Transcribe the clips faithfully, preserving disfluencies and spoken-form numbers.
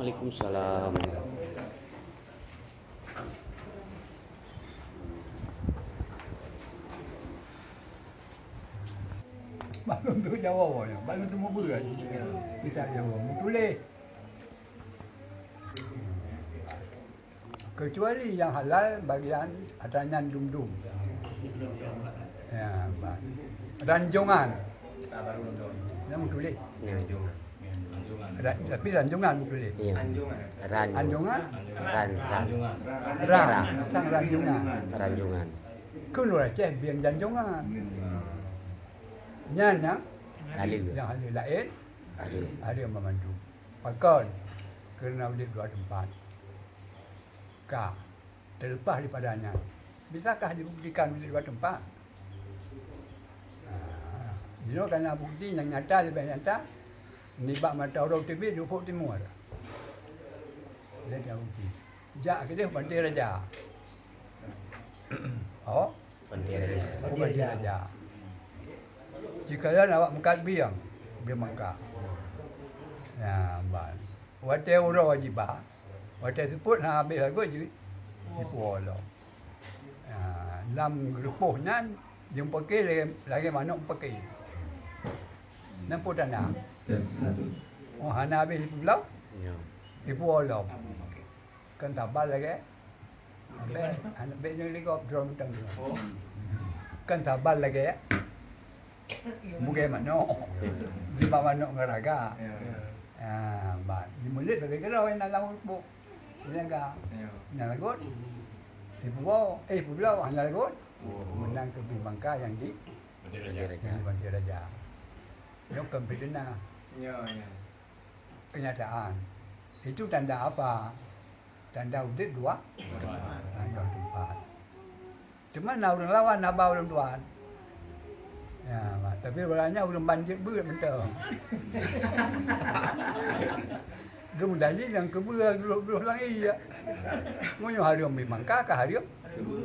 Waalaikumsalam. Maklum tu Jawa, ya. Maklum tu muba kan. Kita Jawa. Mutulis. Kecuali yang halal bagian ada nyan dum-dum. Ya, ba-, ranjongan. Yang mutulis. Ya. Ra-, tapi ranjongan mutulis. Iya. Ran. Anjongan? Ran, ran. Ran. Tang ranjongan. Ranjongan. Keu ureueng Aceh bieng janjongan. Nyan nyang halal. Nyang halal laén. Halal. Halal meumandum. Pakon? Karena udép dua tempat. Ka. Terlepas daripada nyan, bisakah dibuktikan di luwa teumpat? Nah, jinoe kana bukti nyang nyata, leubeh nyata, nibak mata uroe teubiet di ufuk timur. Lé nyang bukti. Jak keudeh Panté Raja. Oh, Panté Raja. Oh, Panté Raja. Sikalon awak meukat bieng, bieng Mangka. Nah, ban. Watée uroe jiba, watée seupôt hana habéh lagot jih, jipuwoe lom. Ha, lam geurupoh nyan, jeumpake lagée, lagée manok pake. Nan peue tanda? Oh, hana habéh jipeubloe, jipuwoe lom. Kan tabal lagée Bèk, aneuk bèk nyang ligop droe mantong tu. Oh. Kan tabal lagèe bugèe manok. Jiba manok ngon raga. Ya. Ah, ban. Di mulet lagèe keudroe na lam buk. Raga. Ya. Nyang lagot. Ipuwoe, eh, ipubloe, hana lagot. Oh. Meunan keu Bimangka nyang di Panté Raja. Nyang di Panté Raja. Nyoe kon fiteunah. Ya, ya. Kenyataan. Itu tanda apa? Tanda udép dua, dua tempat. Teuma na ureueng lawan haba ulôn tuan. Ya, tapi ureueng nyan ureueng ban jeuet beuet mantong. Geumeudali nyang keubeue dulôh-dulôh langét. Meunyoe hareuem Bimangka ka hareuem,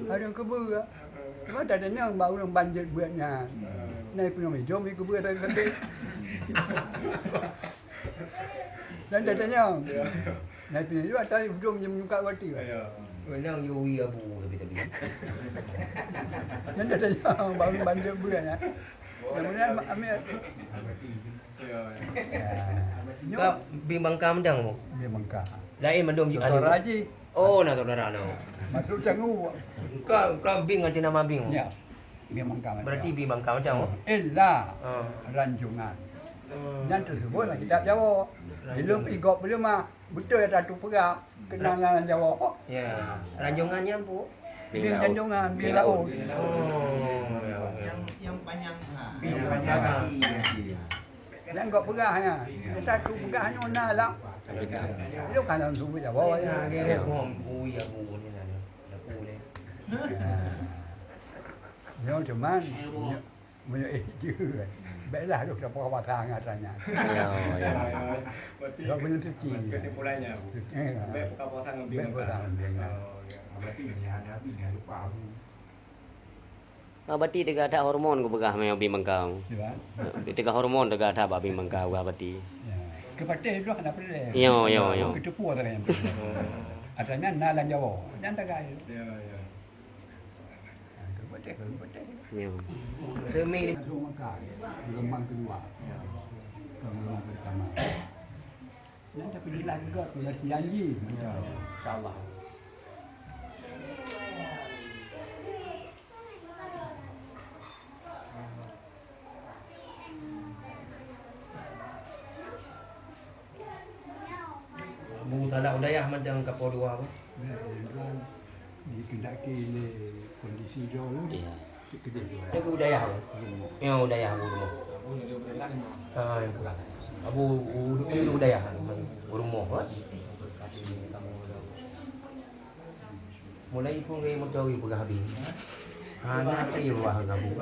hareuem keubeue. Teuma tanyong bak ureueng ban jeuet beuet nyan. Na ipeunoh idom keubeue sabe-sabe. Dan tatanyong. Ya. Nah, itu juga tadi ujung yang menyuka waktu. Ya. Menang Yui Abu tapi-tapi. Dan tatanyong baru bantu bulan ya. Kemudian ambil. Ya. Ka Bimangka mantong, Bu? Bimangka. Lain mandum Suara Haji. Oh, na saudara lo. Masuk canggu. Ka, ka Bing ada nama Bing. Ya. Bimangka mantong. Berarti Bimangka mantong, Bu? Ella. Ah. Ranjungan. Hmm. Nyan teusebut lam kitab Jawa. Ranjungan. Ilum igop belum ah. Beutôi ata tu peugah keunangan Jawa. Ya. Ranjongan nyan, Bu? Bing ranjongan, bing laôt. Oh, ya, ya. Yang, yang panjang. Bing panjang. Nyang gok peugah nyan. Nyang satu peugah nyoe na lam. Itu kan dalam suku Jawa ya. Ya, ya. Oh, ya, Bu, ni na. Ya, Bu, ni. Nyoe cuman, nyoe Meunyoe éh jeuet, bèklah lôn tapeuhaba that ngon atra nyan. Ya, ya. Lôn meunyoe suci. Kesimpulannya, Bu. Suci, ya. Bèk buka puasa ngon Bimangka. Bèk buka puasa ngon Bimangka. Oh, ya. Berarti nyan Nabi nyan lupa, Bu. Ah, berarti teuga that hormon kupeugah meunyoe Bimangka. Ya. Teuga hormon teuga that bak Bimangka, bukan berarti. Ya. Keu patéh tu hana peureulèe. Ya, ya, ya. Keu teupeu sagai nyang peureulèe. Atra nyan na lam Jawa. Nyan sagai. Ya, ya. Ya. Demi gelombang kedua, bukan gelombang pertama. Nyan tapi jelas juga tulis janji. Ya, insya Allah. Bu, salah u dayah mantong kapoe dua, Bu. Ya, ya, kan. Dikehendaki lé kondisi jih lom. Iya. Cit keudéh. Nyoe keu u dayah, Bu? Rumoh. Nyoe u dayah, Bu, rumoh. Ah, yang kurang. Abu, u, u, u dayah, Bu, rumoh, ha? Mulai pun gaya motor gaya peugah habéh. Ha, na cit ruah gabung.